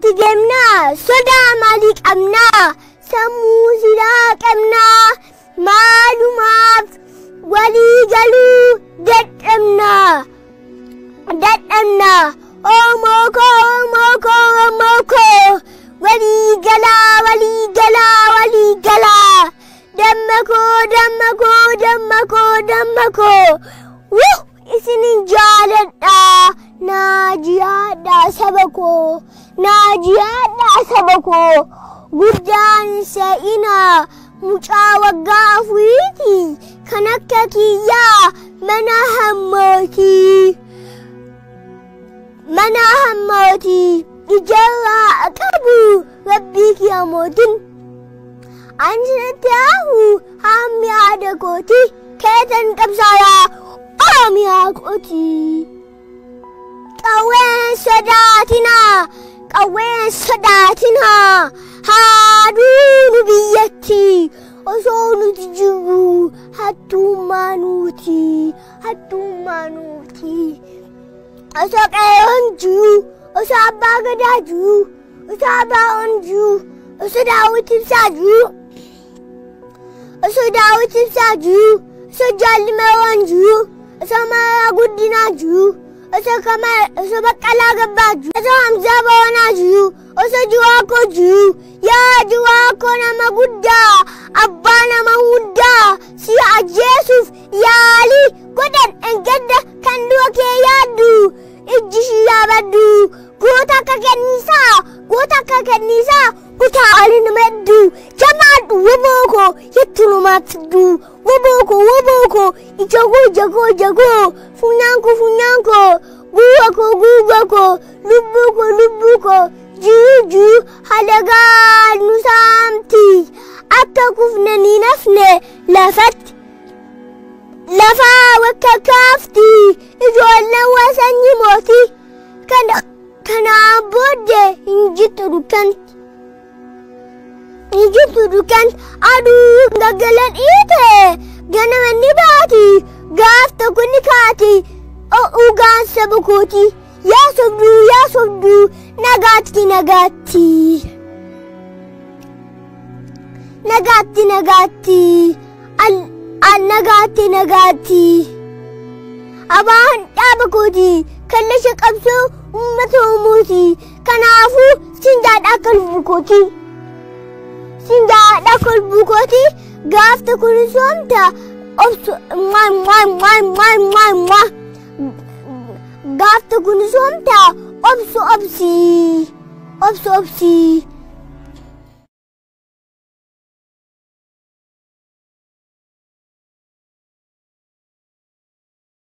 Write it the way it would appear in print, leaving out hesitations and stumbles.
Fuulduratti deemnaa sodaa maalii qabnaa sammuu silaa qabnaa maalumaaf walii galuu dadhabnaa dadhabnaa. Oromoo koo, Oromoo koo, Oromoo koo, walii galaa, walii galaa, walii galaa. Damma koo, damma koo, damma koo, damma koo. Wuh! Isinin jaaladha. Naa jiyaadha saba koo. Naa jiyaadha saba koo. Guddaan sa'ina mucaa waggaa 4ti kan akka kiyyaa mana hammootii. Mana hammootii ijarraa qabu rabbii kiyya mootin. Ani sinatti haahu hammi haadha kooti keetan qabsaayaa Oromiyaa kooti. Qawween sodaatinaa, qawween sodaatinaa, haaduu nu biyyatti osoo nuti jirru hattummaa nuti, hattummaa nuti. Osoo qeerroon jiru, osoo abbaa gadaa jiru, osoo abaa'oon jiru, osoo Daawit Ibsaa jiru, osoo Daawit Ibsaa jiru, osoo Jaalli Marroon jiru, osoo Mararaa Guddinaa jiru, osoo Kamal, osoo Baqqalaa Gabbaa jiru, osoo Hamzaa Booranaa jiru, osoo Juwaakoo jiru, yaa Juwaakoo nama guddaa, abbaa nama hundaa, si ajjeesuuf yaalii godhan engadda kan du'a kee yaaddu, ijji ishii yaabaddu, goota akka kenniisaa, goota akka kenniisaa, kutaalee nama hedduu, jabaadhu woboo koo, jettu namaatti fiddu, woboo koo, woboo koo, ija koo, ija koo, ija koo, funyaan koo, funyaan koo, gurra koo, gurra koo, lubbuu koo, lubbuu koo, jiru jiru halagaa nu saamti, akka kufne ni nafne lafatti. Lafaa bakka kaafti ijoolleen wasanyii mootii kana kanaan booddee hin jirtu dukkanti. Hin jirtu dukkanti aduu gaggala dhiite ganama ni baati gaaf tokko ni kaati dhugaan saba kooti yaa sobduu yaa sobduu nagaatti nagaatti. Nagaatti nagaatti. Al nagaatti nagaatti. Abaan dhaaba kooti kallasha qabsoo uummata Oromooti. Kanaafuu sin jaadha akka lubbuu kooti. Sin jaadha akka lubbuu kooti gaaf tokko ni soomta obsu mwaa mwaa mwaa mwaa mwaa mwaa. Gaaf tokko ni soomta obsu obsi obsu obsi.